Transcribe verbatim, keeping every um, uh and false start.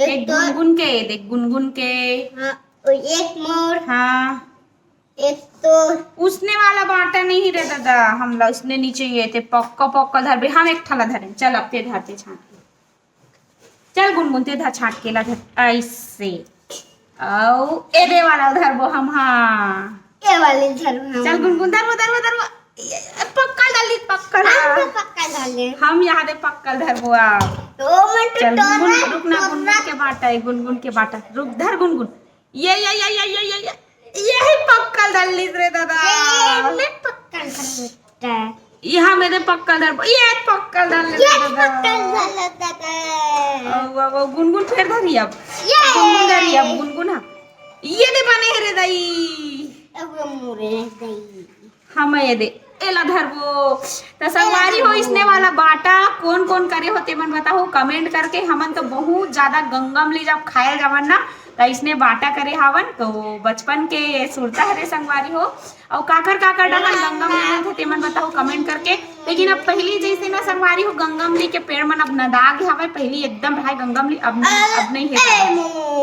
एक तो गुनगुन के, देख गुनगुन के। हाँ, और एक मोर। हाँ। एक तो उसने वाला बांटा नहीं रे दादा, हमला उसने नीचे ये थे पक्का पक्का धरबे। हम एक ठला धरे, चल अब ते धरते छांट के। चल गुनगुन ते धर छांट के ला धर ऐसे। अउ एदे वाला धरबो हम, हाँ। ए वाले धरबो हम। चल गुनगुन धरबो, धरबो, धरबो। ये पक्का डाली, पक्का हम डाल। तो पक्का डाले। हम यहाँ दे पक्का धरबो आप। तो मन तो चल गुनगुन, टोरा, रुक ना, टोरा। गुनगुन के बांटा है, गुनगुन के बांटा। रुक, धर गुनगुन। ये, ये, ये, ये, ये, ये, ये। यही पक्का डाली रे दादा। ये मैं पक्का डालता है। यहाँ मेरे पक्का धर, ये पक्का धर ले ये दादा। पक्का डालता है। ओ, वो, वो गुनगुन फेर धरी अब। ये। गुनगुन धरी अब, गुनगुन, हाँ। ये दे बने है रे दाई। अब वो मुरे दाई। हम ये दे, एला धरबो। त संगवारी हो, इसने वाला बांटा कोन कोन करे हो तेमन बताओ comment करके। हमन तो बहुत ज्यादा गंगमली जब खाए जावन ना, त इसने बांटा करे हावन। तो बचपन के सुरता हरे संगवारी हो। अउ काकर काकर डहन गंगमली मिलथे तेमन बताओ comment करके। लेकिन अब पहली जैसे ना संगवारी हो, गंगमली के पेड़ मन अब नदा गे हवय। पहली एकदम रहाय गंगमली, अब नहीं, अब नहीं है।